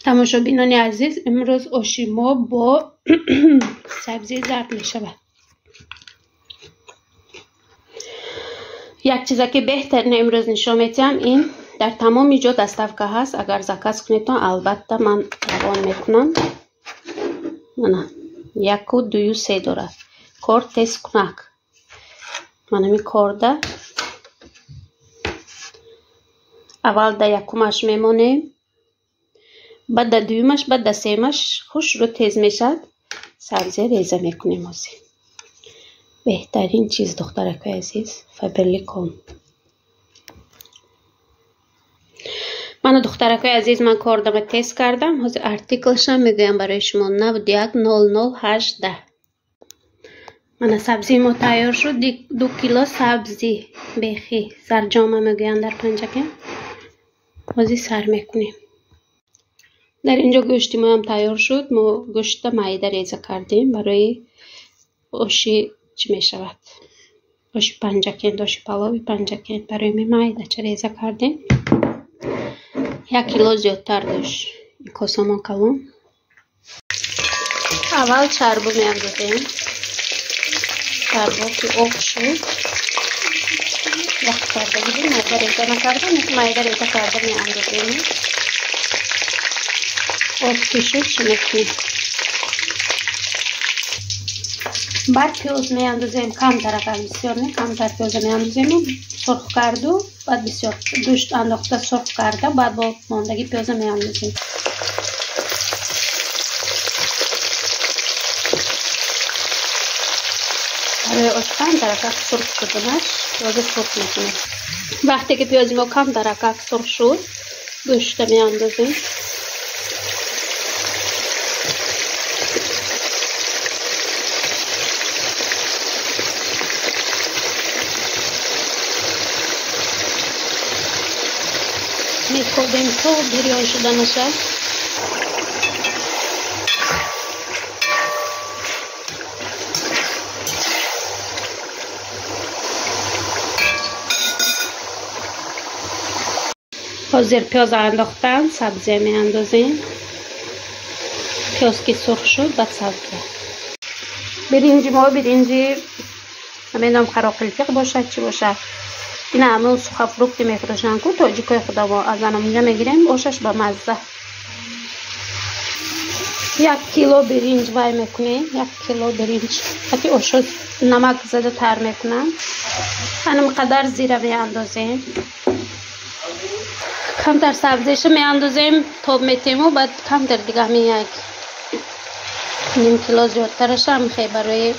Тамошобинони азиз, имрӯз оши мо бо сабзии зард мешавад. Як чизе ки беҳтарин имрӯз нишон медиҳам, ин дар тамоми ҷо доставка ҳаст. Агар заказ кунедтон, албатта ман равон мекунам. Мана яку, дую, се дорад. Кор тез кунак. Ман ҳамин корда аввал да якумаш мемонем, баъд да дуюмаш, баъд да сеюмаш хушрӯ тез мешавад. Сабзия реза мекунем ҳозир. Беҳтарин чиз, духтаракои азиз, Фаберликон. Мана, духтаракои азиз, ман кордама тез кардам. Ҳозир артиклшам мегӯям барои шумо: 910018. Мана сабзии мо тайёр шуд. 2 кило сабзӣ бехӣ, зарҷома мегӯянд дар Панҷакент. Ҳозир сар мекунем. Дар инҷо гӯшти моам тайёр шуд. Мо гӯшта майда реза кардем барои оши. Чӣ мешавад? Оши Панҷакент, оши палови Панҷакент. Барои ми майдача реза кардем. 1 кило зиёдтар гӯшт. Косамон калон. Аввал чарбу меандозем. Чарбо ки об шуд, вақт карда будем, майда реза накардам, майда реза карда меандозем. Об ки шуд, чӣ мекунем? Баъд пиёз меандозем камтарак, бисёр не, камтар пиёза меандозему сурх карду, баъд бисёр гӯшт андохта, сурх карда, баъд бо мондаги пиёза меандозем. Барои ош камтаракак сурх шуданаш пиёза сурх мекунем. Вақте ки пиёзи мо камтаракак сурх шуд, гӯшта меандозем. Мекобем то бирён шуданаша. Ҳозир пиёз андохтан, сабзия меандозем. Пиёз ки сурх шуд, баъд сабзия. Биринҷи мо, биринҷи намедонам, қароқилтиқ бошад, чӣ бошад. Ина ҳамун сухофрукты мефурӯшанд ку тоҷикои худамо, аз анамунҷа мегирем. Ошаш ба мазза. 1 кило биринҷ вай мекунем, 1 кило биринҷ ҳати ошо намак зада тар мекунам. Ҳанам қадар зира меандозем, камтар сабзиша меандозем, тоб метему, баъд камтар дига ҳамин як ним кило зиёдтараша ҳам барои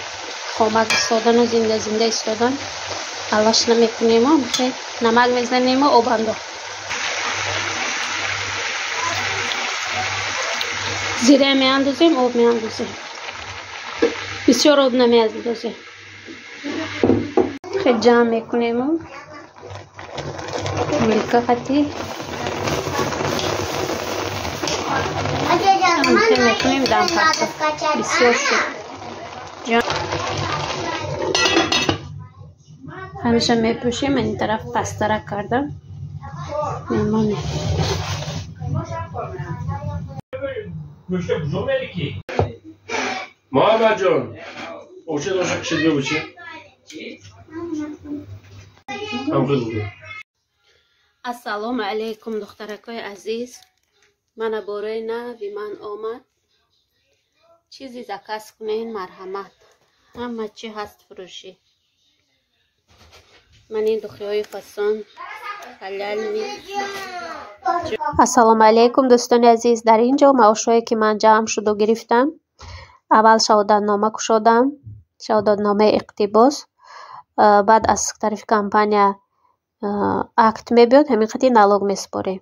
хомак истодану зинда зинда истодан алаш намекунему, намак мезанему, об андохт. Зира меандозем, об меандозем, бисёр об намеандозем. Хел ҷамъ мекунему вилка қати мекунем, дам бисёр шуд. Ҳамеша мепӯшем, ин тараф пасттарак кардам, мемонем. Муҳаммад ҷон, оша доша кишид бибучи. Ассалому алайкум, духтаракои азиз. Мана бораи нави ман омад. Чизи заказ кунен, марҳамат, ҳама чи ҳаст фурӯшӣ. Ман ин духиҳои фасон ҳалялни. Ассалому алайкум, дӯстони азиз. Дар ин ҷо маошҳое, ки ман ҷамъ шуду гирифтам. Аввал шаҳодатнома кушодам, шаҳодатномаи иқтибос. Баъд аз тарафи компания акт мебиёд, ҳамин қадри налог месупорем.